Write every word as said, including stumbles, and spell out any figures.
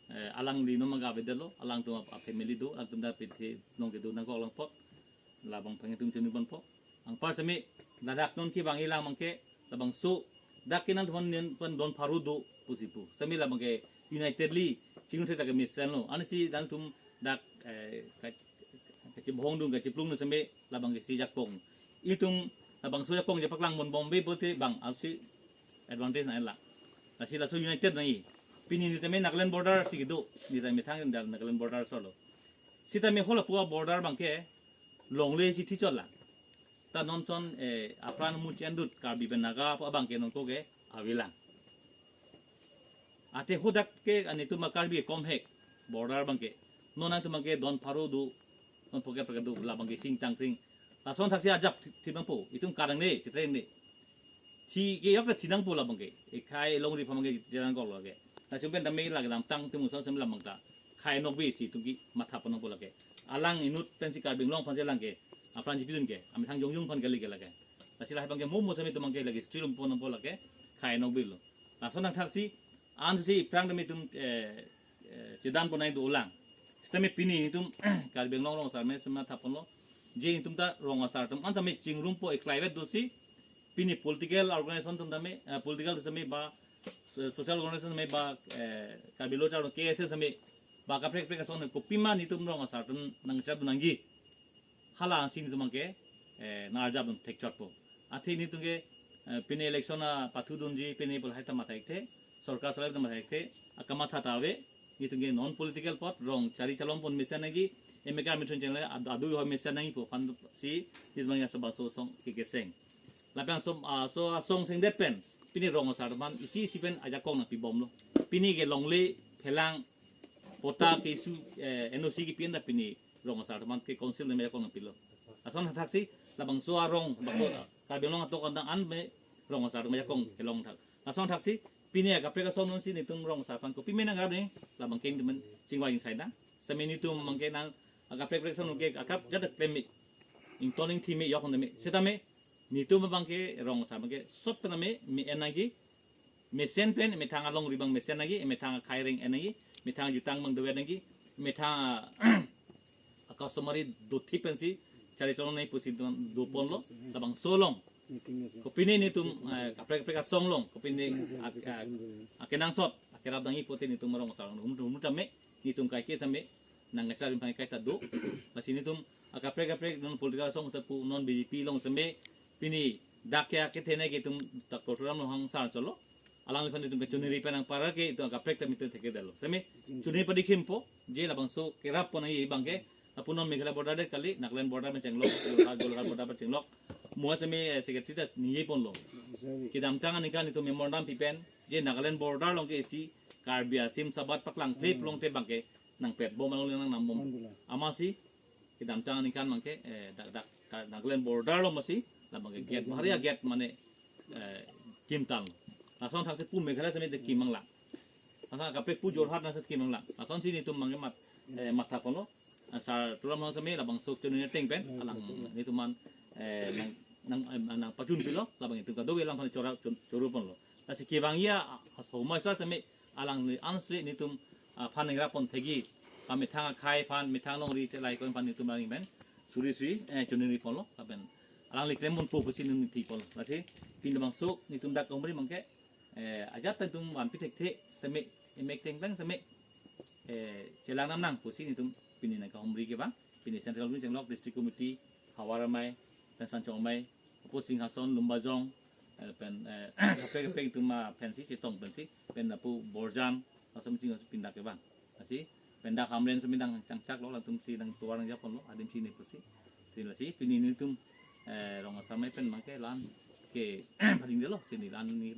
Eh, alangli non abang ke avedetlo, alangtum a, a family do, alangtum dak pithe nong kedo nangkok lang apot. Labang aphan itum chini ponpo. Anpar seme ladak non kevang-i lang abang ke, labangso dak ke nangtum aphan don pharo do pusi pu. Seme labang ke unitedly chingrum thek dak ke mesenlo. Ansi nangtum dak, eh, ka-, kachibongdun kachiplungdun seme labang ke si jakong. Itum labangso jakong je paklang ponbom ave pulote bang alsi advantage nanglang. Lasi laso united nangji. Pini neli tame Nagaland border si kedo. Neli tame thang Nagaland border solo. Sitame hala pu a-border abang ke longle si thi chot lang. Ta non chon, eh, apran mu chendut Karbi pen Naga pu abang ke nonke ave lang. Athe hadak ke netum a-Karbi komhek border abang ke. Non nangtum abang ke don pharo do, non pocket pocket do, labang ke sing tang tring. Lason thaksi ajap thi, thi nangpo, itum karang ne, chiteng ne. Thi ke yok ta thi nangpo labang ke. Ekhai longri aphan abang ke chiteng nangkoklo ke. Lasi pen tame la kedamtang atum ason seme labang ta khai nokbe si itum ke matha pon nangpo lake. Alang inut pensi Karbi Anglong aphan si alang ke apran chipidun ke, amethang jongjong aphan kali ke lake. Lasi lahai abang ke mo mo seme itum abang ke lake street pon nangpo lake, khai nokbe lo. Lason nangthaksi, ansi aphrang tame itum, eh, eh, chedan pon nangji dolang. Sitame pini itum Karbi Anglong rong asar me sema thapon lo. Je itum ta rong asar atum an tame chingrumpo, eklaivet dosi. Pini political organization atum tame, eh, political seme ba, eh, social organization seme ba, eh, Karbi Lo Charli K S L seme ba kaprek kaprek ason kopima netum rong asar atum nangchap nangji. Hala ansi netum abang ke, eh, nang-arjap dun thek chotpo. Athe netum ke, eh, pini election apathudunji, pini pul hai ta matha thekthe, sorkar solai ta matha thekthe, akamatha ta ave, netum ke non political apot rong chari chalom pon mesen nangji, M A K mithun channel ad-, adu ho mesen nangji pu aphansi netum abang ya soba so song ke keseng. Lapen so, ah, so asong sengdet pen, pini rong asar atum aphan isi isi pen ajakong nangpibomlo. Pini ke longle phelang pota ke issue, eh, N O C kepi-en ta pini rong asar atum aphan ke council ne ajakong nangpilo. Lason thaksi labangso arong bako Karbi Anglong atok kandang an me rong asar atum ajakong kelong thak. Lason thaksi pini akaprek asong nonsi netum rong asar aphan kopime nangrap ne labang ke netum chingvai chingsai nang. Seme netum abang ke nang akaprek kaprek asong ke akap jat klem me. Ington ingthi me yok me. Sitame netum abang ke rong asar abang ke sot pen me me-en nangji. Mesen pen methang alongri abang mesen nangji, methang akhai reng en nangji, methang jutang abang dover nangji, methang a-, a-customary dothip pensi chari chalom nangji pusi do, do ponlo, labangso along. Kopine netum, eh, kaprek kaprek asong along, kopine ak-, ak-, akenangsot akerap nangji pulote netum rong asar along humru humru tame, netum kaike tame, nang esa rim pang kai ta do, lasi netum akaprek kaprek non political asong sepu non B J P along seme pini dak ya kethenei ke itum Doctor Tuliram Ronghang sar cholo. Alangliphan itum kachoniri pen nangpara ke itum akaprek ta mitu thekdetlo. Seme choniri padikhimpo je labangso kerap pon nangji abang ke. Apun non Meghalaya border det kali, Nagaland border pen chenglok, Jorhat, Jorhat border pen chenglok. Mo seme, eh, secretary ta ningje ponlo. Kedamtang aningkan itum memorandum pipen je Nagaland border along ke isi Karbi asim sabat paklang kle pulote abang ke nangpet bom along le nangnam bom. Amatsi kedamtang aningkan abang ke, eh, dak dak ka Nagaland border along amatsi labang ke gate bahari a-gate mane, eh, kim tang. Lason thaksi pu Meghalaya seme de kim nanglang. Lason akaprek pu Jorhat nangsi kim nanglang. Lasonsi netum abang ke mat, eh, matha ponlo. Sar Tuliram Ronghang seme labangso choniri ateng pen alang netum aphan, eh, nang nang, eh, nangpachun pilo labang itum kadokave alangliphan chora choro ponlo. Lasi kevang ya asomai sa seme alangli ansi netum aphan nangrap pon thekji, amethang akhai aphan, methang alongri chelai ko-an aphan netum alang amen suri suri, eh, choniri ponlo lapen alangli klem ponpo pusi netum thi ponlo. Lasi pini labangso netum dak kahumri abang ke, eh, ajat ta itum vanpi thekthe seme, emek tengteng seme, eh, chelang nam nang pusi netum pini nangkahumri ke abang, pini Central Committee chenglok, District Committee, Hawar amei, pen Sanchong amei, apo Singhason, Lumbajong, eh, pen, eh, kaprek kaprek itum aphansi chetong pensi, pen apo Borjan, laso meching pini dak ke abang. Lasi pen dak Hamren seme nangchangchaklo, latumsi nangtovar nangjap ponlo, adimsi ne pusi. Lasi lasi pini netum, eh, rong asar amei pen abang ke la-an ke padingdetlo, si ne la-an ne